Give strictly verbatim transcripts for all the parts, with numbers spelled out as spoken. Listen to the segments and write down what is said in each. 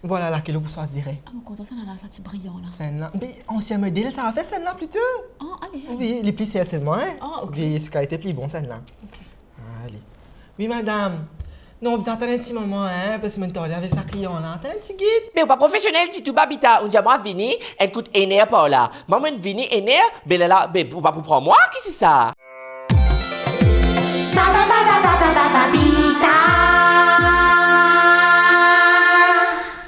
Vwala lakel ou pou swazir. Ah, mo kontan sa la, sa ti briyan la. Sa enn la. Be, ansien model, sa a fer sa enn la plito. Ah, ale, ale. Wi, li pli ser selman, hein. Ah, ok. Wi, se kalite pli bon sa enn la. Ok. Ale. Wi, madam. Non, bizin atann enn ti moman, hein, parski mo'nn tande avek sa klian la. Atann enn tigit. Me ou pa profesionel ditou, Babita. Ou dir mwa vini, enn kout ena par la. Mwa, mo'nn vini ena, be lerla, be, ou pa pou pran mwa, ki si sa? Ba, ba, ba, Babita.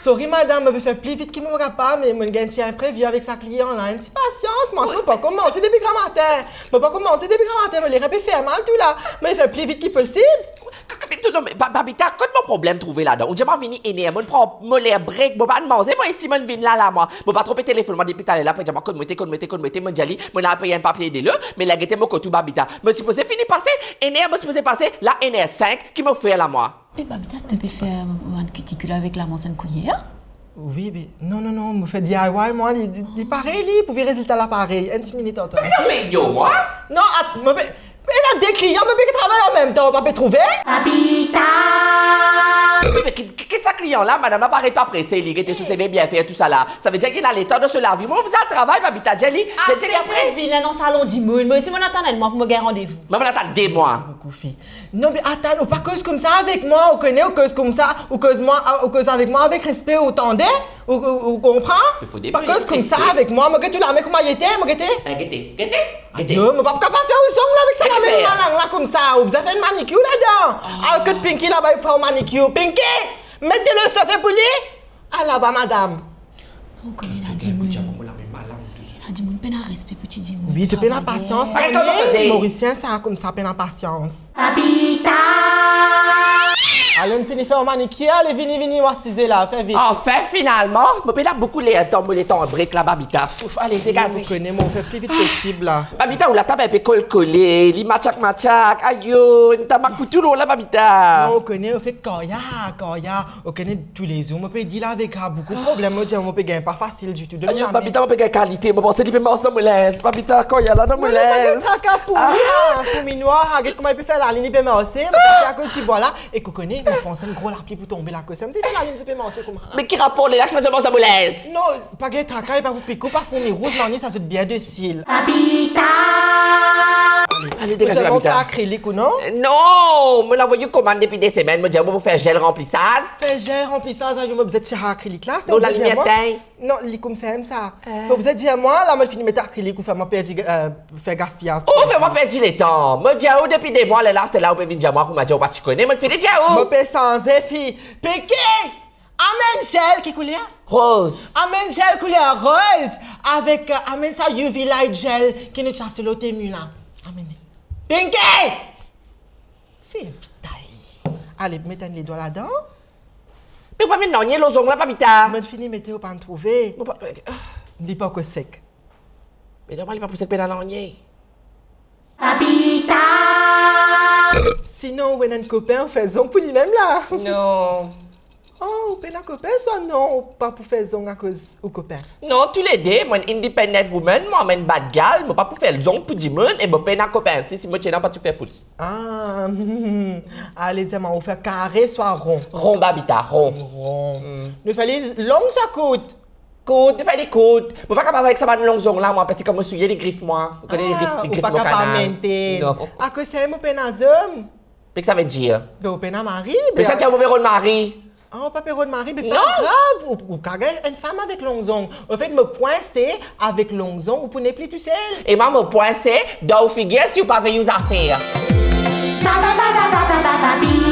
Sorry, madam, mo pe fer pli vit ki mo kapav, me mo'nn gagn ti inprevi avek sa klian la. Enn ti pasians, mwa, mo pa koumanse depi gramatin. Mo pa koumanse depi gramatin, mo ler pe fer mal tou la. Mo fer pli vit ki posib. K-, k-, me tou non, me Ba-, Babita, kot mo problem trouve ladan? Ou dir mwa vini ena, mo'nn pran mo ler break, mo pa'nn manze, mwa isi mo'nn vinn la, la, mwa. Mo pa tro pe telefonn mwa depi taler la, pe dir mwa kot mo ete, kot mo ete, kot mo ete, mo'nn dir li, mo'nn al pey enn papie delo, me la gete mo kot ou, Babita. Mo sipoze fini pase, ena mo sipoze pase, la ena sink, ki mo fer la, mwa? Me Babita, to pe fer, euh, bann kitikil avek lamo sann kwiyer? Wi, be, non, non, non, mo fer D I Y mwa, li, li, li parey, li, pou vinn rezilta la parey. Enn ti minit, atann. Me non, me ignor mwa. Non, at-, mo pe, ena de klian, mo pe travay anmemtan, pa pe trouve. Babita. Me ki, ki, ki sa klian la, madam la parey pa prese, li gete so seve bien fer, tou sa la. Sa ve dir ki ena letan dan so lavi. Mwa, mo bizin al travay, Babita, dir li, ah, dir li se apre. Vre, vinn dan salon dimoun. Mo osi, mo'nn atann enn mwa pou mo gagn randevou. Mwa, mo'nn atann de mwa. Bokou fi. Non, me atann, ou pa koz koumsa avek mwa, ou kone, ou koz koumsa, ou koz mwa, ou koz avek mwa avek respe, ou tande? Ou, ou, ou konpran? Pa koz koumsa avek mwa, mo gete ou lame kouma li ete, mo gete. Eh, gete, gete, gete. Ayo, mo pa kapav fer ou zong la avek sa lame malang la koumsa, ou bizin fer enn manikir ladan. Ah. Al kot Pinky laba, li fer ou manikir. Pinky, met delo sofe pou li. Al laba, madam. Ou kone ena dimoun, ena dimoun pena respe pou ti dimoun. Wi, zot pena pasians. Travayer. Arete koz. Morisien sa koumsa pena pasians. Babita. Ale, nou fini fer manikir, ale, vini, vini, ou asize la, fer vit. Anfin, finalman, mo pena boukou letan, mo letan break la, Babita. Ouf, ale, degaze. Ou kone, mo fer pli vit posib la. Babita, ou latab inpe kolkole, li matyak, matyak, ayo, nou ta makou tou lor la, Babita. Non, ou kone, ou fer karyer, karyer. Ou kone toulezour, mo pe deal avek sa, boukou problem, mo dir, mo pe gagn pa fasil ditou. Ayo, Babita, mo pe gagn kalite, mo panse li pe mars dan mo linz. Babita, karyer la dan mo linz. Non, non, pa gagn traka, fourmi, ah, fourmi nwar, ah, get kouma li pe fer lalinn, li pe marse, mo panse akoz ti bwa la, e ou kone, mo panse enn gro lapli pou tonbe la, kosa, mo dir lalinn ti pe marse kouma la. Me ki rapor lerla ki fer mars dan mo linz? Non, pa gagn traka, e pa pou pik ou, pa fourmi rouz, non, ni sa zot bien dosil. Babita. Ale, ale, degaze, Babita. Ou fer akrilik ou non? Non, mo'nn avoy ou komann depi de semenn, mo dir ou pou fer zel ranplisaz. Fer zel ranplisaz, ayo, mo bizin tir akrilik la, non, lalimier tegn. Non, li koumsa mem sa. Eh. Mo bizin dir mwa, la mo fini met akrilik, ou fer mwa perdi, euh, fer gaspiyaz. Ou fer mwa perdi letan. Mo dir ou depi de mwa, lerla, se la ou pe vinn dir mwa kouma dir ou pa ti kone, mo fini dir ou. Mo pe sanze, fi. Pike! Amenn zel ki kouler? Roz. Amenn zel kouler roz avek, euh, amenn sa U V light gel ki nou ti aste lor Temu la. Amenn li. Pinky! Fer vit, ale. Ale, met enn ledwa ladan. Me ou pa met nanye lor zong la, Babita. Mo'nn fini mete, ou pa'nn trouve. Mo pa, ah. Li pankor sek. Me normal, li pa pou sek pena nanye. Babita! Sinon, ou ena enn kopin, ou fer zong pou limem la? Non. Oh, ou pena kopin, swa non, ou pa pou fer zong akoz ou kopin? Non, toulede, mo enn independent woman, mo enn bad gal, mo pa pou fer zong pou dimoun, e mo pena kopin. Si, si mo ti ena, mo pa ti fer pou li. Ah, ale, dir mwa, ou fer kare swa ron? Ron, Babita, ron. Ron. Mm. Nou fer li long swa kourt? Kourt, nou fer li kourt. Mo pa kapav avek sa bann long zong la, mwa, parski kan mo souye, li grif mwa. Ou kone, li grif, li grif mo kanal. Ah, ou pa kapav maintain. Non. Akoz sa, mo pena zom. Be ki sa ve dir? Be ou pena mari, be... Be sa, ti mo pe rod mari. Ah, ou pa pe rod mari, be pa grav, ou, ou kav gagn enn fam avek long zong. Anfet, mo pwin se, avek long zong, ou pou nepli tousel. E mwa, mo pwin se, dan ou figir, si ou pa vey ou zafer. Ba, ba, ba, Babita.